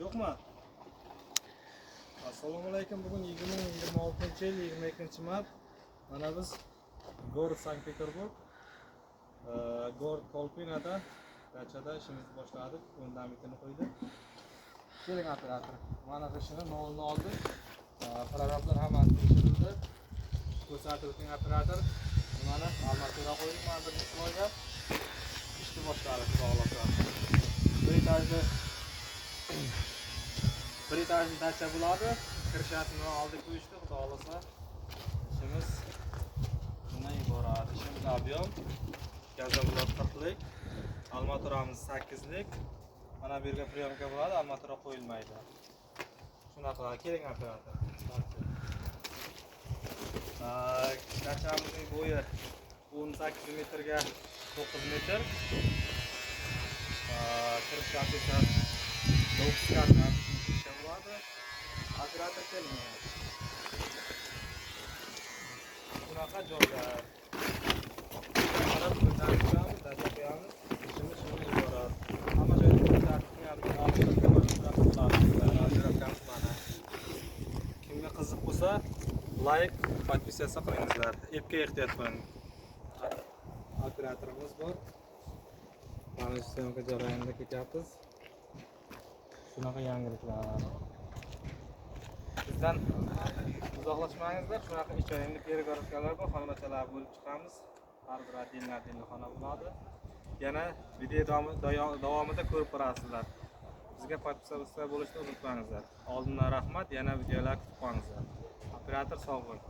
Yo'qmi? Assalomu alaykum. Bugun 2026-yil 22-mart. Mana biz город Sankt-Peterburg, город Kolpinada dachada ishimizni boshladik. Fundamentini qo'ydik. Keling, operator. Mana g'ishtini nolini oldik. Prorablar hammasi tekshirildi. Ko'rsatib o'ting, operator. Nimani armatura qo'ydik mana birinchi слой ga. Ishni boshladik, xudo xohlasa. Bir etajli dacha bo'ladi. Крыша sini oldik bu ishni, xudo xohlasa. Ishimiz bundan iborat. Ishimiz объем. Газоблок 40lik, armaturamiz 8lik. Mana bu yerga приемка bo'ladi, armatura qo'yilmaydi. Shunaqa qiladi. Keling, operator. Dachamizning bo'yi 18 metrga 9 metr. Крыша si esa 9 крыша bo'ladi. Operator, keling. Shunaqa joylar. Qarab ko'tarib qo'yamiz, dacha qo'yamiz. Ishimiz shundan iborat. Hamma joyda tartibni. Mana. Kimga qiziq bo'lsa, лайк, подписаться qilingizlar. Epga ehtiyot qiling. Operatorimiz bor. Mana shu съёмка jarayonida ketyapmiz. Shunaqa yangiliklar. Bizdan uzoqlashmangizlar. Shunaqa ish endi перегородка lar bor, xonachalar bo'lib chiqamiz. Har bir отдельно отдельно xona bo'ladi. Yana video davomida ko'rib borasizlar. Bizga подписаться bo'lishni unutmangizlar. Oldindan rahmat, yana videolar kutib qolingizlar. Operator, sog' bo'l.